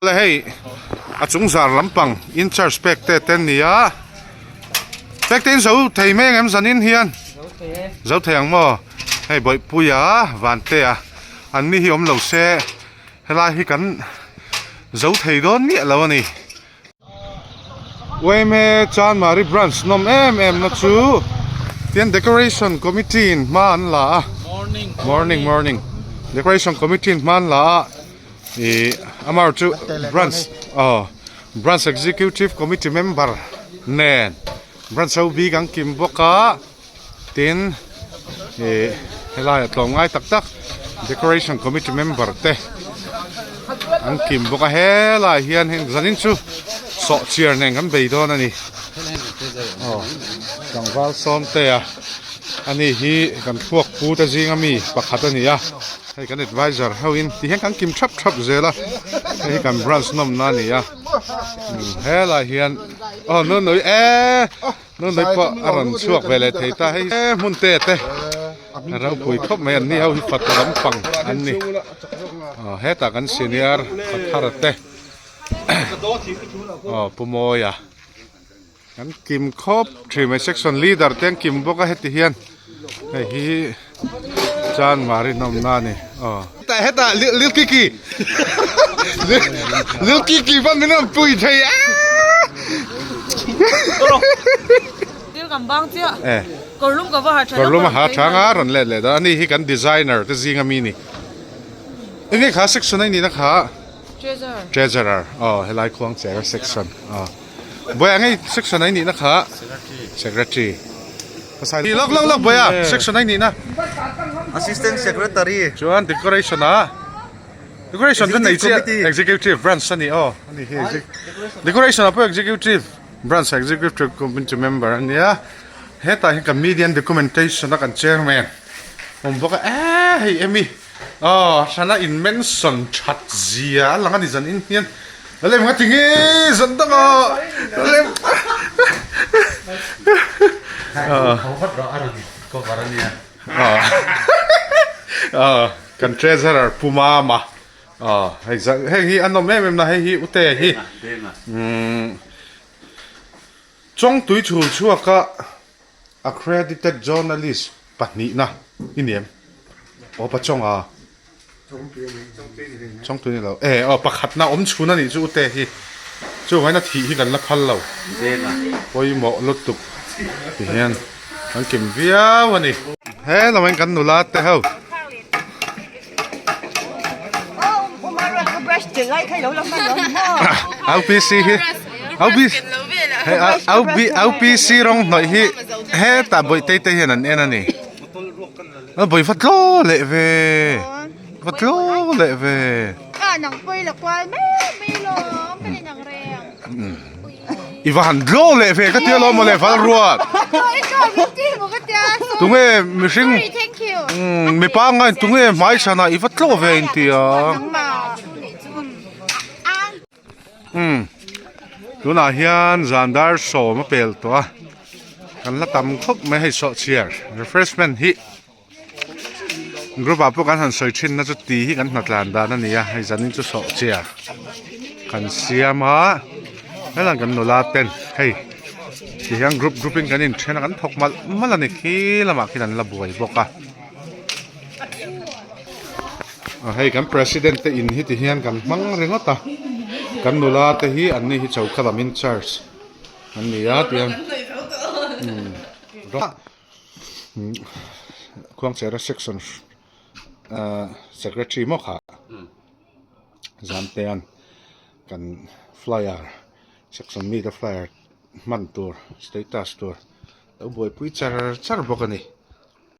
Le hei a chung zar lampang in charge pek te te an ni a pek te in zo thei mai ang em zanin hian zo thei ang maw hei bawihpuia vantea an ni hi awm lo se helai hi kan zo thei dawn miah lo a ni. Uaime Chanmari branch nawm em em na chu tian decoration committee in hma an la a morning morning decoration committee in hma an la a ih amar chu branch aw branch executive committee member nen branch ho bik an kim bawk a. Tin, ih helaiah tlawmngai tak tak decoration committee member te an kim bawk a helaiah hian heng zanin chu sawhchiar nen kan bei dawn a ni aw tlangval sawmte a ani hi kan thluak pu te zinga mi pakhat a ni a hei kan advisor ho in ti hian kan kim thap thap zel a hei hi kan branch nawmna a ni a helaiah hian aw nunui eee. Nunui pawh a rawn chhuak ve leh thei ta hei hmun te te ropui khawp mai an ni ho hi fatu lampang an ni aw hetah kan senior pathar te aw Pu Mawia kan kim khawp thin mai section leader te an kim bawk a heti hian hei hi Chanmari nawmna a ni aw. Hetah Lil Kiki Lil Kiki pawn min rawn pui thei a. Thil kan bang chiah. Eh. Kawrlum ka va ha tha. Kawrlum a ha tha nga rawn let leh dawn. Ani hi kan designer te zinga mi ni. Enge kha section a i nihna kha? Treasurer. Treasurer. Aw helai khuang chera section. Aw. Buai ang hei section a i nihna kha? Secretary. Secretary. Pasal lok lok lok buai a section a i nihna. Assistant Secretary. Chuan decoration a decoration chu nei chiah executive branch a ni aw ani hi decoration ah pawh executive branch executive committee member a nia hetah hian kan media documentation a kan chairman awm bawk a eee hei emi aw hrana in mention that zia a lang a ni zan in hian lem nga tinge zan dang ah lem kan treasurer pu mama aw hei heng hi a nawm em em na hei hi ute hi umm chawngtui chhul chhuak a accredited journalist pahnihna i ni em aw pachawnga. Chawngtui ni lo e aw pakhatna awm chhun a nih chu ute hi chuvangin a thih hi kan la phal lo pawimawh lutuk ti hian kan kim viau a ni. He lamah hian kan nula te ho. LPC hi LPC rawng hnawih hi hetah bawihte te hian an en a ni. A bawi va tlaw leh ve va tlaw leh ve. A nang pawh i la kual mai mai lawm ka ni nang reng. I va han tlaw leh ve ka tia lawm mawle val ruat. Tunge mihring mipa ngain tunge hmai chhanah i va tlaw ve in tia. Umm tunah hian zan dar sawm a pel tawh a kan la tam khawp mai hei sawhchiar refreshment hi group ah pawh kan han sawi thin na chu ti hi kan hna tlan dan a ni a hei zanin chu sawhchiar kan siam a helai kan nula ten hei ti hian group group in kan inthen a kan thawk malh malh a ni khi lamah khian an la buai bawk a. Hei kan president te in hi ti hian kan hmang ringawt a kan nula te hi an ni hi chokha lam in charge an ni a tiang khuangchera section ahh secretary maw kha Zamtea'n kan flyer section mi te flyer hman tur status tur lo buaipui char char bawk a ni.